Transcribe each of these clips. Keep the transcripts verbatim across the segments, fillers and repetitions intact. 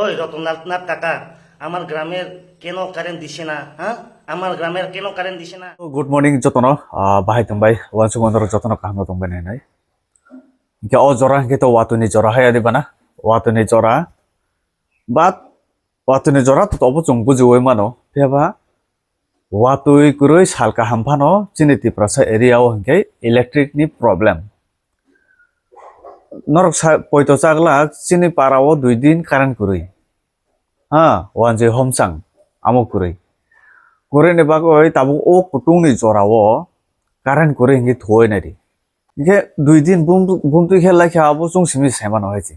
ওই রতনলাল নাথ কাকা, আমার গ্রামের কেন কারেন্ট দিছে না? হ্যাঁ, আমার গ্রামের কেন কারেন্ট দিছে না? Good morning jotono, ah, bahai tongbai, wansuk wanjaro jotono kaham no tongbai nai nai. Hingke o jora hingke to watui ni jora hai adi bana, watui ni jora, but watui ni jora to obo chwng bujiwi mano, phiya ba watui kwrwi sal kaham phano chini Tiprasa area o hingke electric ni problem. Norok sa poito chaglak chini para o dui din current kwrwi. Ha, wanjwi homchang amo kwrwi. Kwrwini bagwi tabuk o kutung ni jora o current kwrwi hingke thuwi nai di. Hingke dui din bum-, bumtwi khe laikha abo chwng simi sai mano hai se.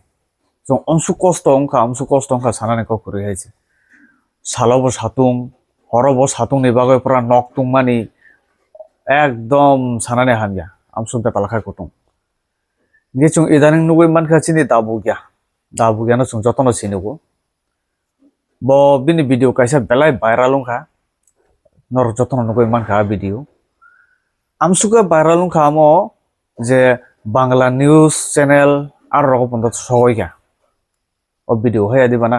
Chwng amsuk kosto wngkha, amsuk kosto wngkha sanani kok kwrwi hai se. Salo bo satung, horo bo satung ni bagwi pura nok tungmani ekdom sanani hamya, amsuk betal khai kutung. Hingke chwng idaning nugwi mankha chini Dabugya. Dabugya no chwng jotono sinugo. Bo bini video kaisa belai viral wngkha. Norok jotono nugwi mankha a video. Amsukhe viral wngkha amo je Bangla news channel aro rogo pondo sogoi kha. O video hai adi bana.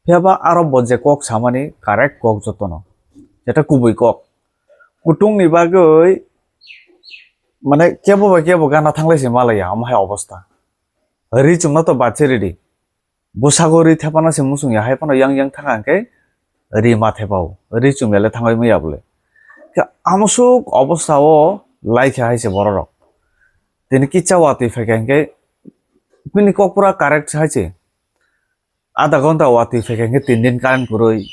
Phiya ba aro bo je kok samani correct kok jotono. Jeta kubui kok. Kutung ni bagwi mane kebo ba kebo gana thanglai se malaya omo hai obostha. Ri chumna to bache ridi. Bwsago ri thepana se muchung ya, hai phano yang yang thang hwnkhe ri ma thepao, ri chum ya le thangwi manya bole. Khe amsuk obostha o lai khe hai se borok rok. Tini kisa watwi phai kha hwnkhe bini kok pura correct hai se. Adha ghonta watwi phai kha hwnkhe tin din current kwrwi.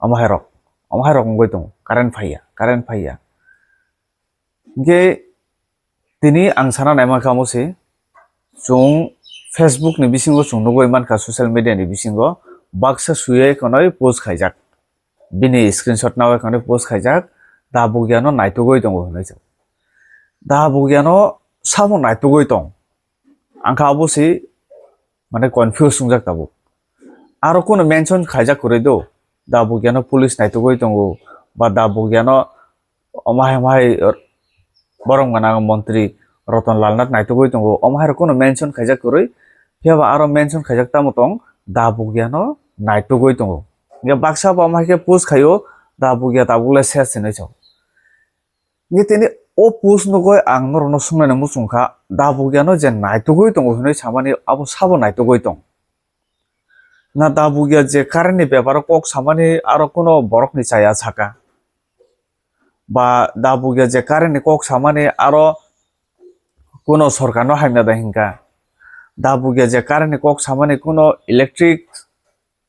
Omo hai rok, omo hai rok wngwi tongo, current phai ya, current phai ya. Hingke tini ang sana naima kha omo se, chwng Facebook ni bisingo chwng nugwi mankha, social media ni bisingo baksa swiwi khwnwi post khaijak, bini screenshot nawi khwnwi post khaijak, Dabugya no naitugwi tongo hinwi se. Dabugya no sabo naitugwi tong, ang kha abo se mane confuse wngjak tabuk. Aro kuno mention khaijak kwrwi do, Dabugya no police naitugwi tongo, ba Dabugya no omo hai, omo hai, borok gana montri Roton Lal Nath naitugwi tongo, omo hai rok kuno mention khaijak kwrwi, phiya ba aro mention khaijak tamo tong, Dabugya no naitugwi tongo. Hingke baksa bo omo hai khe post khaio, Dabugya tabuk le ses hinwi sao. Hingke tini o post nugwi ang norok no swngnai muchung kha, Dabugya no je naitugwi tongo hinwi samani abo sabo naitugwi tong. Na Dabugya je current ni beparo kok samani aro kuno borok ni chaya saka. Ba Dabugya je current ni kok samani aro kuno sorkar no hamya da hinka. Dabugya je current ni kok samani kuno electric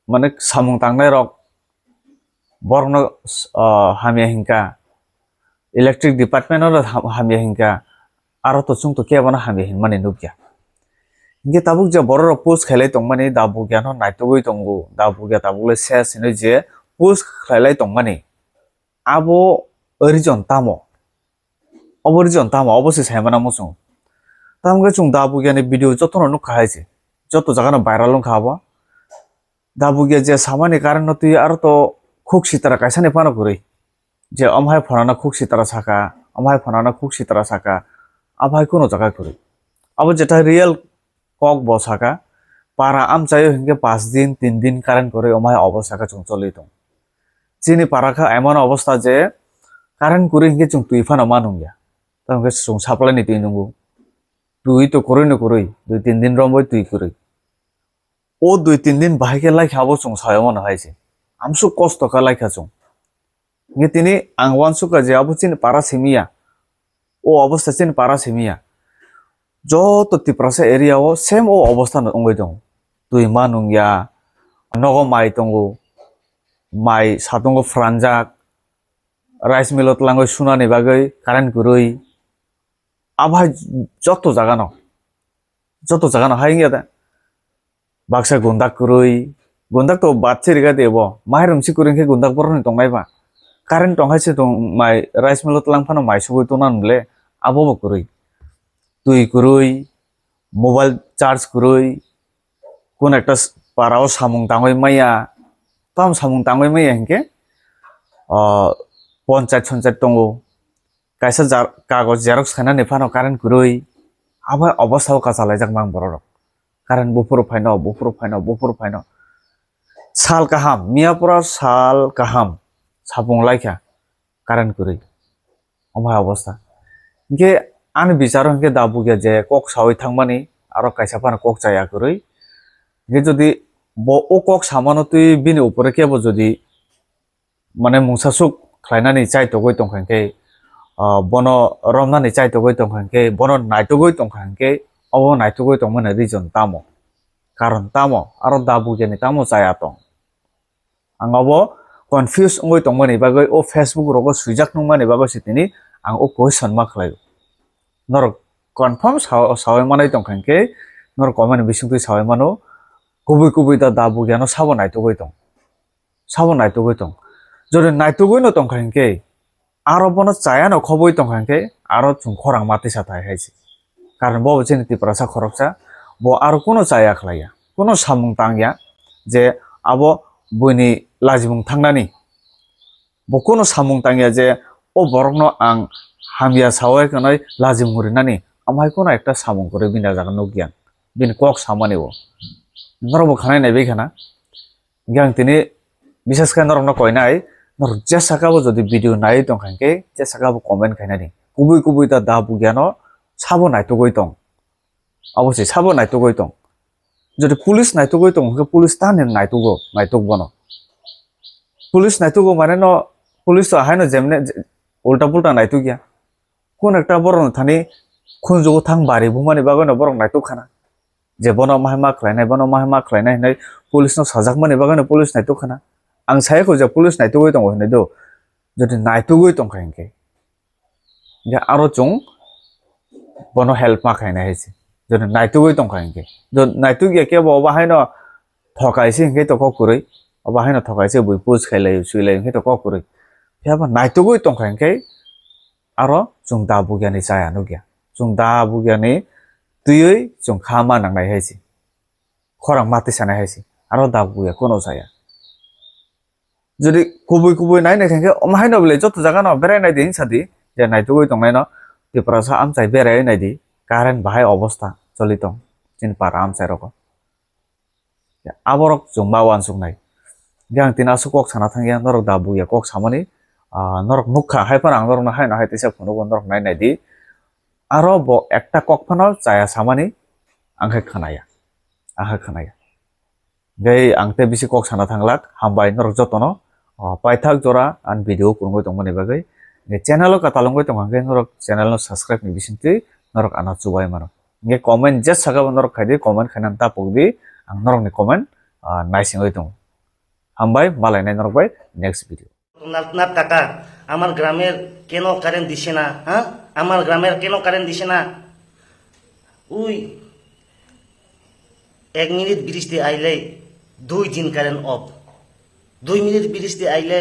mane samung tangnai rok borok no, ah, hamya hinka. Electric department no ham-, hamya hinka. Aro to chwng to kebo no hamya hinmani nukya. Hingke tabuk je borok rok post khailai tongmani, Dabugya no naitugwi tongo, Dabugya tabuk le ses hinwi je post khlailai tongmani, abo reason tamo? Obo reason tamo? Obo se sai mano muchung. Tamo khe chwng Dabugya ni video jotono nukha hai se, joto jaga no viral wngkha abo. Dabugya je samani current no twi aro to khuk sitra kaisa ni phano kwrwi. Je omo hai phonana khuk sitra saka, omo hai phonana khuk sitra saka, abo hai kuno jaga kwrwi. Abo jeta real kok bo saka, para amchaio hinkhe paanch din, tin din current kwrwi omo hai obostha khe chwng choli tong. Chini para khe emon obostha je current kwrwi hinkhe chwng twi phano ma nungya. Tamo khe chwng supply ni twi nungo. Twi to kwrwi no kwrwi, dui tin din romwi twi kwrwi. O dui tin din bahai khe laikha abo chwng sawi mano hai se. Amsuk kosto kha laikha chwng. Hingke tini ang uansukha je abo chini para simi ya. O obostha chini para simi ya. Joto Tiprasa area o same o obostha no wngwi tongo. Twi ma nung ya, nogo mai tongo, mai satungo phranjak, rice mill o twlangwi sunani bagwi current kwrwi. Abo hai joto jaga no, joto jaga no hai wngya da. Baksa gundak kwrwi, gundak to bad se riga de bo, mairum si kwrwi khe gundak borok ni tongnai ba. Current tong hai se tong mai rice mill o twlang phano mai sugwi tongna nw le, abo bo kwrwi. Twi kwrwi, mobile charge kwrwi, kun ekta s-, para o samung tangwi maya, tamo samung tangwi maya hinkhe, ah, ponchayat sonchayat tongo, kaisa jar-, kagoj xerox khainani phano current kwrwi, abo hai obostha o kwchalaijak mang borok rok. Current buphuru phaino, buphuru phaino, buphuru phaino. Sal kaham, miyapura sal kaham, sapung laikha current kwrwi. Omo hai obostha. Hinkhe ani bicharo hinkhe da bugya je kok sawi thangmani, aro kaisa phano kok chaya kwrwi. Hinkhe jodi bo o kok samano twi bini upore kebo jodi mane mungsa suk khlainani chaitogwi tongkha hinkhe, ah, bono romnani chaitogwi tongkha hinkhe, bono naitugwi tongkha hinkhe, obo naitugwi tongmani reason tamo? Karon tamo? Aro da bugyani tamo chaya tong? Ang obo confuse wngwi tongmani bagwi, o Facebook rogo swijak nungmani bagwi se tini ang o question ma khlaio. Norok confirm sa-, sawi manai tongkha hinkhe, norok comment bisingtwi sawi mano, kubui kubui da, da bugyano sabo naitugwi tong. Sabo naitugwi tong. Jodi naitugwino tongkha hinkhe, aro bono chayano khobwi tongkha hinkhe, aro chwng khorang matisa thai hai se. Karon bo chini Tiprasa khoroksa, bo aro kuno chaya khlaiya, kuno samung tangya je abo buini lajimung thangnani. Bo kuno samung tangya je o borokno ang hamya sawi kwnwi lajimung rinani, amhai kuno ekta samung kwrwi bini jaga nukya, bini kok samani o. Norok bo khanai naibai khana. Hinkhe ang tini bises khe norokno koinai, norok jesa khe bo jodi video naiwi tongkha hinkhe, jesa khe bo comment khainani. Kubui kubui ta da bugyano sabo naitugwi tong. Abo se sabo naitugwi tong. Jodi police naitugwi tong hinkhe police tani naitugo, naituk bono. Police naitugo mane no, police to haino jemne je-, ulta pulta naitugya. Kun ekta borokno thani khunjugo thang bari bumani bagwino borok naituk khana. Je bono mahai ma khlainai, bono mahai ma khlainai hinwi police no sajakmani bagwino police naituk khana. Ang saya kho je police naitugwi tongo hinwi do. Jodi naitugwi tongkha hinkhe, hinkhe aro chwng bono help ma khainai hai se. Jodi naitugwi tongkha hinkhe. Jodi naituk ya khe bo obo haino thokai se hinkhe to kok kwrwi. Obo haino thokai se bui push khai laio, sui laio hinkhe to kok kwrwi. Phiya bo naitugwi tongkha hinkhe aro chwng da bugyani chaya nukya. Chwng da bugyani twiwi chwng kha ma nangnai hai se. Khorang ma tisanai hai se. Aro da bugya kuno chaya. Jodi kubui kubui nai nai khe, omo haino bwlai joto jaga no berai nai di hinsa di, je naitugwi tongnai no, Tiprasa amchai berai nai di, current bahai obostha choli tong, chini para amchai rogo. Aborok chwng ma uansuknai. Hinkhe ang tini aswk kok sana thangya, norok da bugya kok samani, ah, norok nukha, hai phano ang norokno haino hai teisa phunugo, norok nai nai di. Aro bo ekta kok phano chaya samani ang khe khnaya, ang khe khnaya. Hinkhe ang tei bisi kok sana thanglak, hambai norok jotono, ah, paithak jora ani video kwrwngwi tongmani bagwi. Hinkhe channel o kwtal wngwi tongkha hinkhe norok channel no subscribe ni bisingtwi norok ano chubai mano. Hinkhe comment je sakabo norok khai di, comment khainani ta pok di, ang norokni comment, ah, naisingwi tongo. Hambai, malainai norok bai next video. আপনার টাকা, আমার গ্রামের কেন কারেন্ট দিছে না? হ্যাঁ, আমার গ্রামের কেন কারেন্ট দিছে না? ওই এক মিনিট বৃষ্টি আইলে দুই দিন কারেন্ট অফ, দুই মিনিট বৃষ্টি আইলে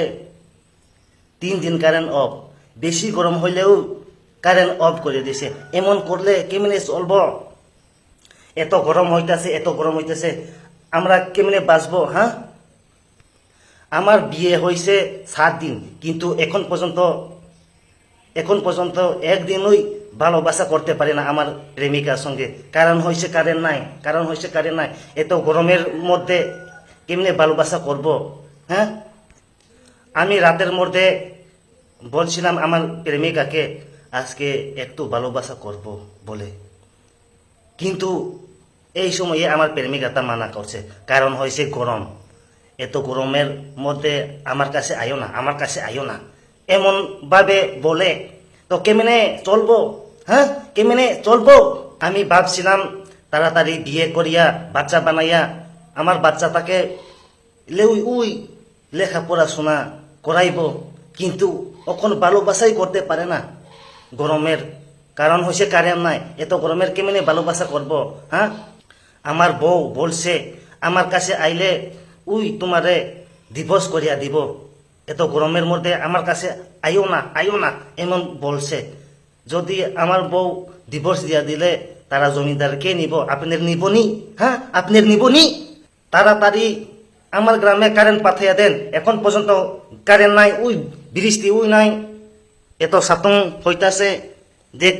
তিন দিন কারেন্ট অফ। বেশি গরম হইলেও কারেন্ট অফ করে দিছে। এমন করলে কেমনে চলবো? এত গরম হইতাছে, এত গরম হইতাছে, আমরা কেমনে বাঁচবো? হ্যাঁ, আমার বিয়ে হয়েছে সাত দিন, কিন্তু এখন পর্যন্ত, এখন পর্যন্ত একদিনই ভালোবাসা করতে পারি না আমার প্রেমিকার সঙ্গে। কারণ হয়েছে কারেন্ট নাই, কারণ হয়েছে কারেন্ট নাই। এত গরমের মধ্যে কেমনে ভালোবাসা করব? হ্যাঁ, আমি রাতের মধ্যে বলছিলাম আমার প্রেমিকাকে, আজকে একটু ভালোবাসা করব বলে, কিন্তু এই সময়ে আমার প্রেমিকাটা মানা করছে, কারণ হয়েছে গরম। এত গরমের মধ্যে আমার কাছে আইও না, আমার কাছে আইও না, এমন ভাবে বলে। তো কেমনে চলবো? হ্যাঁ, কেমনে চলবো? আমি ভাবছিলাম তাড়াতাড়ি বিয়ে করিয়া, বাচ্চা বানাইয়া, আমার বাচ্চাটাকে লেউই উই লেখাপড়া শোনা করাইবো, কিন্তু অখন ভালোবাসাই করতে পারে না। গরমের কারণ হয়েছে কারেন্ট নাই, এত গরমের কেমনে ভালোবাসা করব? হ্যাঁ, আমার বউ বলছে আমার কাছে আইলে ওই তোমারে ডিভোর্স করিয়া দিব, এত গরমের মধ্যে আমার কাছে আইও না, আইও না, এমন বলছে। যদি আমার বউ ডিভোর্স দিয়া দিলে তারা জমিদার কে নিব? আপনার নিবনি? হ্যাঁ, আপনার নিবনি? তাড়াতাড়ি আমার গ্রামে কারেন্ট পাঠাইয়া দেন, এখন পর্যন্ত কারেন্ট নাই, ওই বৃষ্টি ওই নাই, এত সাতং হইতাছে, দেখ,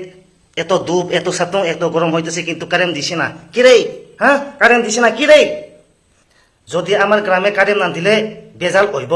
এত ধূপ, এত সাতং, এত গরম হইতাছে, কিন্তু কারেন্ট দিছে না। কি রে? হ্যাঁ, কারেন্ট দিছে না কি রে? যদি আমার গ্রামে কারেন্ট না দিলে ভেজাল হইব।